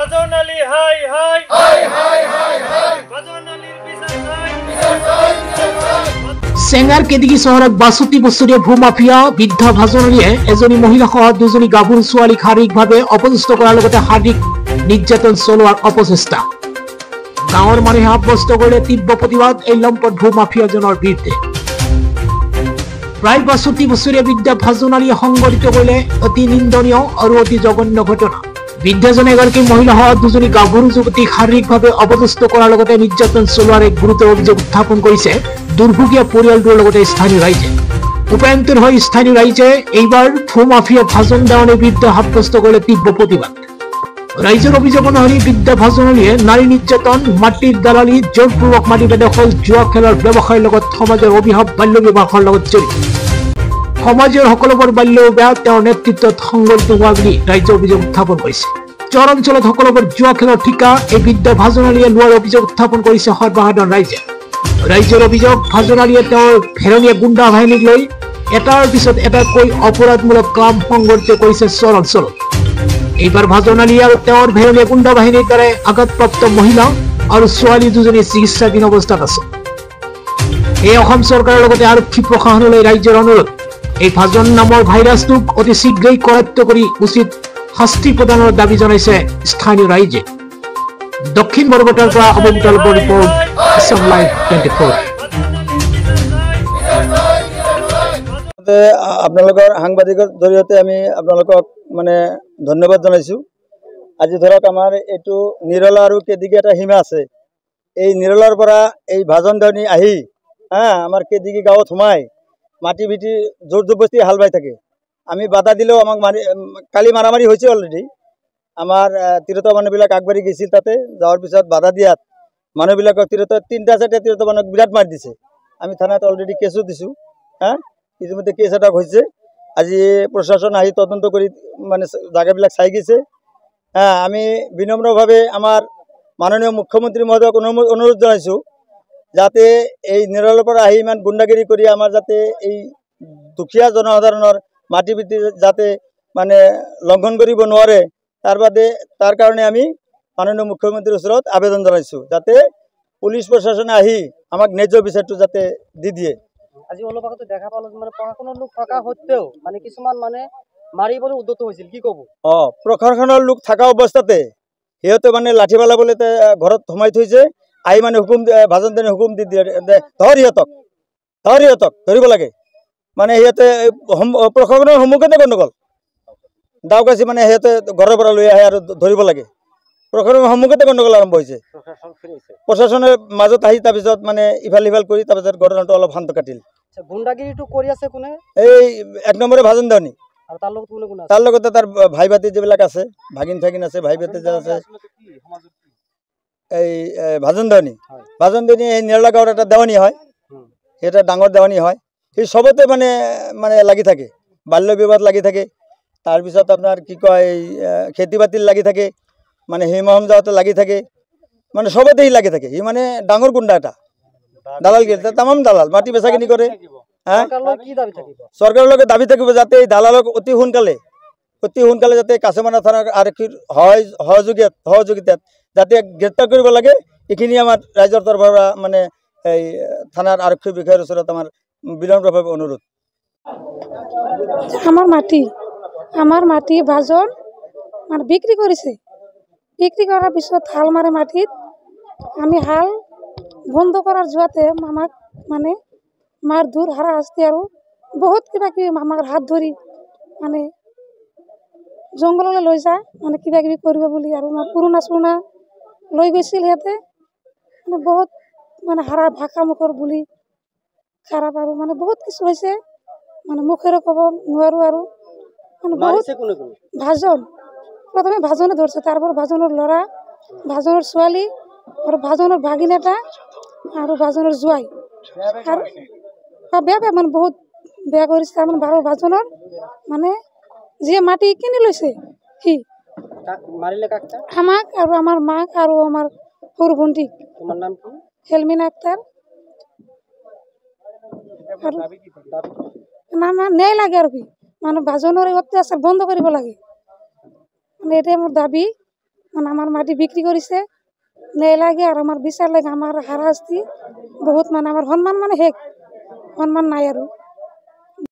ভাজন আলী হাই হাই হাই হাই হাই হাই, ভাজন আলীৰ বিচাৰ চাই বিচাৰ চাই বিচাৰ চাই। চেঙাৰ কেদিগি চহৰত 62 বছৰীয়া ভূমাফিয়া বৃদ্ধা ভাজন আলীয়ে এজনী মহিলাসহ দুজনী গাভৰু ছোৱালীক শাৰীৰিকভাৱে অপদস্থ কৰাৰ লগতে শাৰীৰিক নিৰ্যাতন চলোৱাৰ অপচেষ্টা। গাঁৱৰ মানুহে সাব্যস্ত কৰিলে তীব্ৰ প্ৰতিবাদ এই লম্পট ভূমাফিয়াজনৰ বিৰুদ্ধে। প্ৰায় 62 বছৰীয়া বৃদ্ধা ভাজন আলীয়ে সংঘটিত কৰিলে অতি নিন্দনীয় আৰু অতি জঘন্য ঘটনা। বৃদ্ধাজনে এগৰাকী মহিলাসহ দুজনী গাভৰু যুৱতীক শাৰীৰিকভাৱে অপদস্থ কৰাৰ লগতে নিৰ্যাতন চলোৱাৰ এক গুৰুতৰ অভিযোগ উত্থাপন কৰিছে দুৰ্ভগীয়া পৰিয়ালটোৰ লগতে স্থানীয় ৰাইজে। উপায়ন্তৰ হৈ স্থানীয় ৰাইজে এইবাৰ ভূমাফিয়া ভাজন দেৱানীৰ বিৰুদ্ধে সাব্যস্ত কৰিলে তীব্ৰ প্ৰতিবাদ। ৰাইজৰ অভিযোগ অনুসৰি বৃদ্ধা ভাজন আলীয়ে নাৰী নিৰ্যাতন, মাটিৰ দালালি, জোৰপূৰ্বক মাটি বেদখল, জুৱা খেলৰ ব্যৱসায়ৰ লগত সমাজৰ অভিশাপ বাল্য বিবাহৰ লগত জড়িত। সমাজৰ সকলোবোৰ বাল্য বিবাহ তেওঁৰ নেতৃত্বত সংগঠিত হোৱা বুলি ৰাইজে অভিযোগ উত্থাপন কৰিছে। চৰ অঞ্চলত সকলোবোৰ জুৱা খেলৰ ঠিকা এই বৃদ্ধা ভাজন আলীয়ে লোৱাৰ অভিযোগ উত্থাপন কৰিছে সৰ্বসাধাৰণ ৰাইজে। ৰাইজৰ অভিযোগ, ভাজন আলীয়ে তেওঁৰ ভেৰণীয়া গুণ্ডা বাহিনীক লৈ এটাৰ পিছত এটাকৈ অপৰাধমূলক কাম সংগঠিত কৰিছে চৰ অঞ্চলত। এইবাৰ ভাজন আলী আৰু তেওঁৰ ভেৰণীয়া গুণ্ডা বাহিনীৰ দ্বাৰাই আঘাতপ্ৰাপ্ত মহিলা আৰু ছোৱালী দুজনী চিকিৎসাধীন অৱস্থাত আছে। এই অসম চৰকাৰৰ লগতে আৰক্ষী প্ৰশাসনলৈ ৰাইজৰ অনুৰোধ, এই ভাজন নামৰ ভাইৰাছটোক অতি শীঘ্ৰেই কৰায়ত্ব কৰি উচিত শাস্তি প্ৰদানৰ দাবী জনাইছে স্থানীয় ৰাইজে। দক্ষিণ বৰপেটাৰ পৰা অৱতাৰ ৰিপৰ্ট, আছাম লাইভ 24। আপোনালোকৰ সাংবাদিকৰ জৰিয়তে আমি আপোনালোকক মানে ধন্যবাদ জনাইছোঁ। আজি ধৰক আমাৰ এইটো নিৰলা আৰু কেদিগি এটা সীমা আছে। এই নিৰলাৰ পৰা এই ভাজন দেৱানী আহি আমাৰ কেদিগি গাঁৱত সোমাই মাটি ভেটি জোৰ জবৰদস্তি হাল বাই থাকে। আমি বাধা দিলেও আমাক মাৰি, কালি মাৰামাৰি হৈছে অলৰেডি। আমাৰ তিৰোতা মানুহবিলাক আগবাঢ়ি গৈছিল, তাতে যোৱাৰ পিছত বাধা দিয়াত মানুহবিলাকক তিৰোতা তিনিটা চাৰিটা তিৰোতা মানুহক বিৰাট মাৰ দিছে। আমি থানাত অলৰেডি কেছো দিছোঁ, ইতিমধ্যে কেছ এটা হৈছে। আজি প্ৰশাসন আহি তদন্ত কৰি মানে জাগাবিলাক চাই গৈছে। আমি বিনম্ৰভাৱে আমাৰ মাননীয় মুখ্যমন্ত্ৰী মহোদয়ক অনুৰোধ জনাইছোঁ যাতে এই নিৰলৰ পৰা আহি ইমান গুণ্ডাগিৰি কৰি আমাৰ যাতে এই দুখীয়া জনসাধাৰণৰ মাটি ভেটি যাতে মানে লংঘন কৰিব নোৱাৰে, তাৰ বাদে তাৰ কাৰণে আমি মাননীয় মুখ্যমন্ত্ৰীৰ ওচৰত আবেদন জনাইছোঁ যাতে পুলিচ প্ৰশাসনে আহি আমাক ন্যায্য বিচাৰটো যাতে দি দিয়ে। আজি অলপ আগতে দেখা পালো মানে প্ৰশাসনৰ লোক থকা সত্ত্বেও মানে কিছুমান মানে মাৰিবলৈ উদ্যত হৈছিল, কি ক'ব? প্ৰশাসনৰ লোক থকা অৱস্থাতে সিহঁতে মানে লাঠি পেলাবলৈ ঘৰত সোমাই থৈছে। আহি মানে হুকুম ভাজন দেৱানী হুকুম দি দিয়ে, ধৰ সিহঁতক, ধৰ সিহঁতক, ধৰিব লাগে। মানে সিহঁতে প্ৰশাসনৰ সন্মুখতে গণ্ডগোল দাওকাচি মানে সিহঁতে ঘৰৰ পৰা লৈ আহে আৰু ধৰিব লাগে। প্ৰশাসনৰ সন্মুখতে গণ্ডগোল আৰম্ভ হৈছে। প্ৰশাসনৰ মাজত আহি তাৰপিছত মানে ইফাল সিফাল কৰি তাৰপিছত ঘটনাটো অলপ শান্ত কাটিল। গুণ্ডাগিৰিটো কৰি আছে কোনে? এই এক নম্বৰে ভাজন দেৱানী আৰু তাৰ লগত কোনে কোনে আছে? তাৰ লগতে তাৰ ভাই ভাতি যিবিলাক আছে, ভাগিন চাগিন আছে, ভাই ভাতি যে আছে, এই ভাজন দেৱানী, ভাজন দেৱানী এই নিৰলা গাঁৱৰ এটা দেৱানী হয়, এটা ডাঙৰ দেৱানী হয়। সি চবতে মানে মানে লাগি থাকে, বাল্য বিবাহত লাগি থাকে, তাৰপিছত আপোনাৰ কি কয় এই খেতি বাতিত লাগি থাকে, মানে হিমহম যাওঁতে লাগি থাকে, মানে চবতে সি লাগি থাকে। সি মানে ডাঙৰ গুণ্ডা এটা, দালাল তামাম দালাল, মাটি বেচা কিনি কৰে। চৰকাৰৰ লগত দাবী থাকিব যাতে এই দালালক অতি সোনকালে যাতে কাছমানা থানাৰ আৰক্ষীৰ সহযোগিতাত যাতে গ্ৰেপ্তাৰ কৰিব লাগে। এইখিনি আমাৰ ৰাইজৰ তৰফৰ পৰা মানে এই থানাৰ আৰক্ষী বিষয়াৰ ওচৰত আমাৰ বিনম্ৰভাৱে অনুৰোধ। আমাৰ মাটি ভাজন মানে বিক্ৰী কৰিছে। বিক্ৰী কৰাৰ পিছত হাল মাৰে মাটিত, আমি হাল বন্ধ কৰাৰ যোৱাতে আমাক মানে মাৰ ধুৰ হাৰাশাস্তি আৰু বহুত কিবা কিবি আমাৰ হাত ধৰি মানে জংঘললৈ লৈ যায়, মানে কিবা কিবি কৰিব বুলি। আৰু আমাৰ পুৰণা চুৰণা লৈ গৈছিল সিহঁতে, মানে বহুত মানে হাৰা ভাষা মুখৰ বুলি খাৰাপ আৰু মানে বহুত কিছু হৈছে, মানে মুখেৰে ক'ব নোৱাৰোঁ। আৰু মানে বহুত ভাজন প্ৰথমে ভাজনে ধৰিছে, তাৰপৰা ভাজনৰ ল'ৰা, ভাজনৰ ছোৱালী আৰু ভাজনৰ ভাগিন এটা আৰু ভাজনৰ জোঁৱাই আৰু বেয়া বেয়া মানে বহুত বেয়া কৰিছে। তাৰমানে বাৰু ভাজনৰ মানে যিয়ে মাটি কিনি লৈছে সি আমাক আৰু আমাৰ মাক আৰু আমাৰ সৰু ভণ্টিক। হেলমিনা আক্তাৰ। আৰু আমাৰ ন্যায় লাগে আৰু কি, মানে ভাজনৰ অত্যাচাৰ বন্ধ কৰিব লাগে, মানে এটাই মোৰ দাবী। মানে আমাৰ মাটি বিক্ৰী কৰিছে, ন্যায় লাগে আৰু আমাৰ বিচাৰ লাগে। আমাৰ হাৰাশাস্তি বহুত, মানে আমাৰ সন্মান মানে শেষ, সন্মান নাই আৰু।